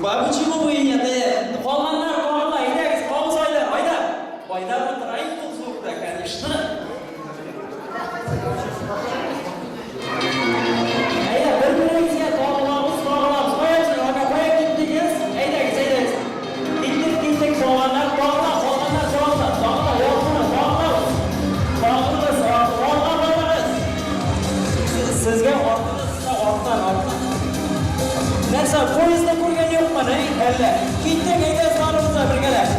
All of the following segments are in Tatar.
А почему бы и нет? Калганнар кагыла, әйдәгез, кагыз Айдар, Айдар. Айдар утыра инде ул зурда, конечно. Әйдә, бер-берегезгә кагылабыз, кагылабыз. Кая син, ага, кая киттегез? Әйдәгез, әйдәгез. Киттек, киттек, калганнар кагыла, калганнар кагыла, кагыла, ялкыны, кагылабыз. Кагылыгыз, алга барыгыз. Сезгә артыгыз, арттан, арттан. Нәрсә, поездны күргән юкмы, ни, әллә? Киттек, әйдәгез барыбыз да бергәләп.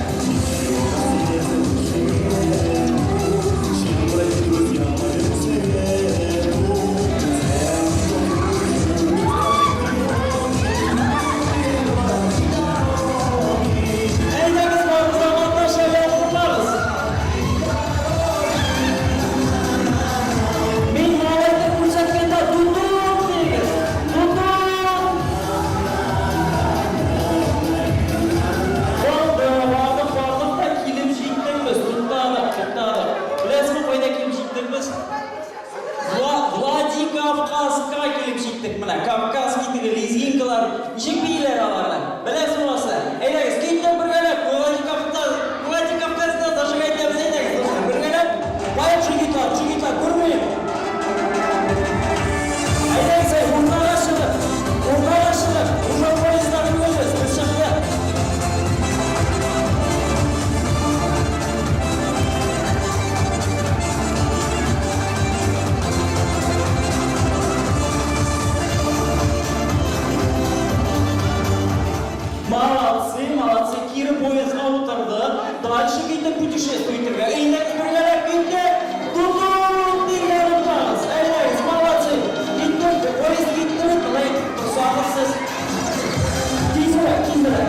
Әйдәгез барыбыз да Наташа ялкынларбыз. Мин малайны күрсәткәндә тутут диегез. Тутут! Булды, бардык, бардык та килеп җиттек без. Туктадык, туктадык. Беләсезме, кайда килеп җиттек без? Владикавказка килеп җиттек менә. Кавказский теге лезгинкалар ничек бииләр аларны? Беләсезме алайса? Әйдәгез, киттек бергәләп Владикавказ, Владикавказда зажигать итәбез, әйдәгез, дуслар, бергәләп. Кая джигитлар, джигитлар, күрмим. Әйдәгез, әй, уртага чыгып, уртага чыгып, уже поездда түгелбез, без чыктык. Молодцы, молодцы, кире поездга утырдык, дальше киттек путешествие итәргә. Әйдәгез бергәләп киттек. Тутут дигән онытмагыз. Әйдәгез, молодцы. Киттек, поезд китте бит, болай торсагыз сез. Тизрәк, тизрәк.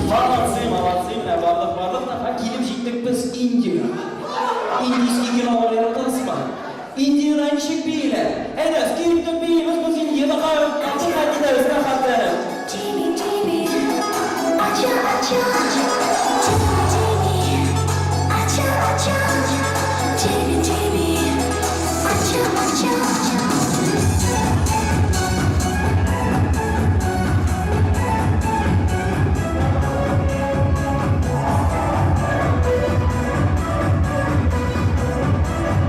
Молодцы, молодцы, менә бардык, бардык та һәм килеп җиттек без Индиягә. Индийский кинолар яратасызмы? Индиядә ничек бииләр? Әйдәгез, киттек биибез без Индиядә, отдыхать итәбез рәхәтләнеп.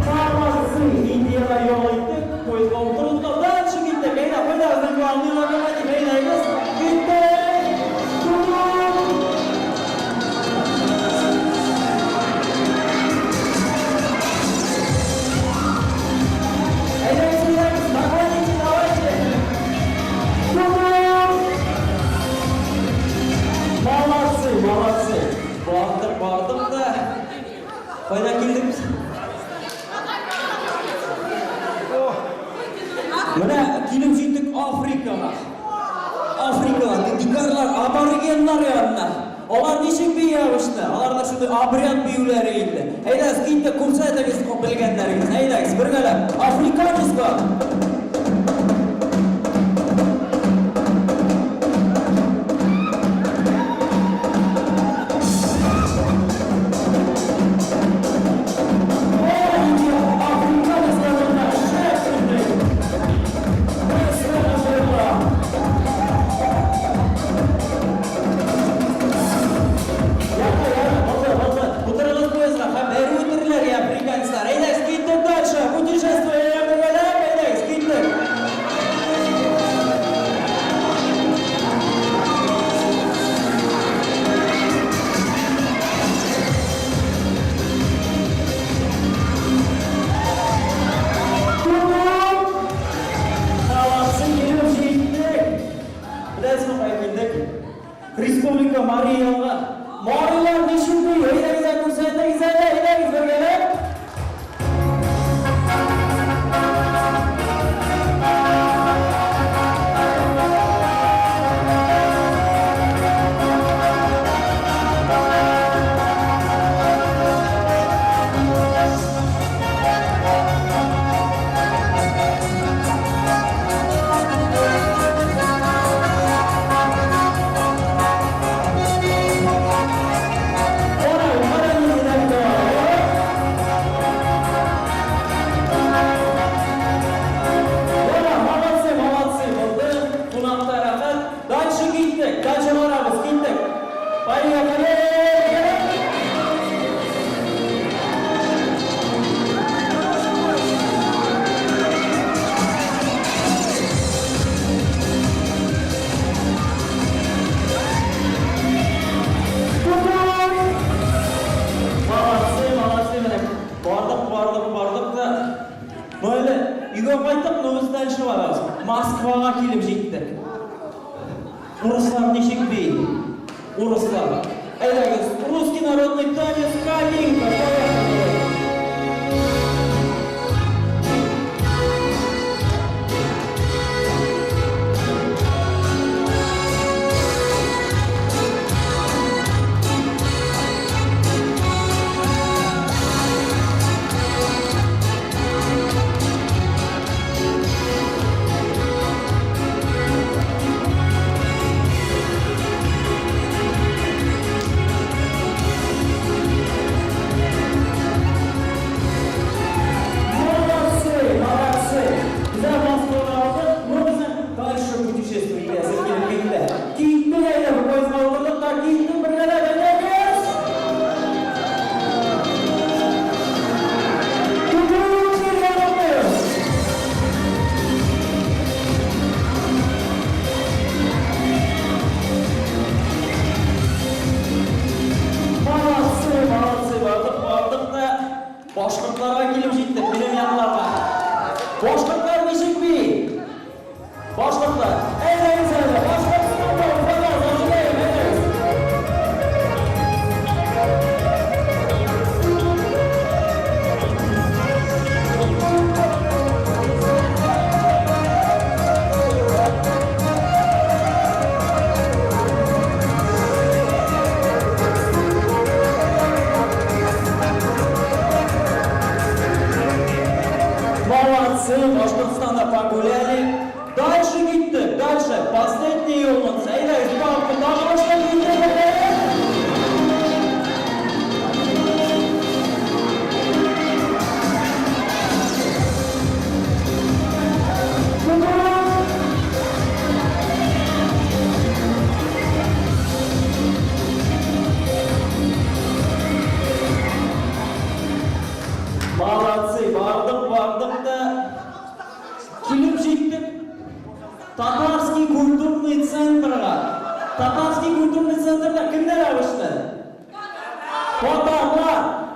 Молодцы! Индиядә ял иттек, поездга утырдык та дальше киттек. Әйдә, кайда безнең главный локомотив? Әйдәгез, киттек! Ту-ту! Әйдәгез, әйдәгез, наклоните, давайте! Ту-ту! Молодцы, молодцы! Бардык, бардык та. Кайда килдек без? Менә килеп җиттек Африкага. Африкага, дикарлар, аборигеннар янына. Алар ничек бии обычно? Аларда шундый обряд биюләре инде. Әйдәгез, киттек, күрсәтегез белгәннәрегезне. Әйдәгез, бергәләп. Африканецка! Утырыгыз поездга һәм бәрү үтерелер, я африканецлар. Әйдәгез, киттек дальше. Путешествие бергәләп, әйдәгез, киттек. Молодцы, килеп җиттек. Беләсезме, кая килдек? Республика Марий Элга. Марилар ничек бии? Әйдәгез, ә күрсәтегез әле, әйдәгез бергәләп. дальше барабыз. Москвага килеп җиттек. Урыслар ничек бии? Урыслар. Әйдәгез, русский народный танец Калинка. Поехали! Молодцы, молодцы! Безгә Москвага алдык, но безнең дальше путешествие итәсе килеп китте. Киттек әйдә, бу поездга утырдык та киттек бергәләп, әйдәгез! Туту, яратабыз! Молодцы, молодцы, бардык, бардык та башкортларга килеп җиттек, минем якларга. Башкортлар ничек бии? Башкортлар, әйдәгез әле, Башкортстанда Уфада, зажигаем, әйдәгез. Молодцы, Башкортостанда погуляли. Дальше киттек, дальше. Последний юлыбыз. Әйдәгез, бабка, тагы башка киттек. Әйдәгез. Молодцы, бардык, бардык та килеп җиттек Татарский культурный центрга. Татарский культурный центрда кемнәр обычно? Татарлар.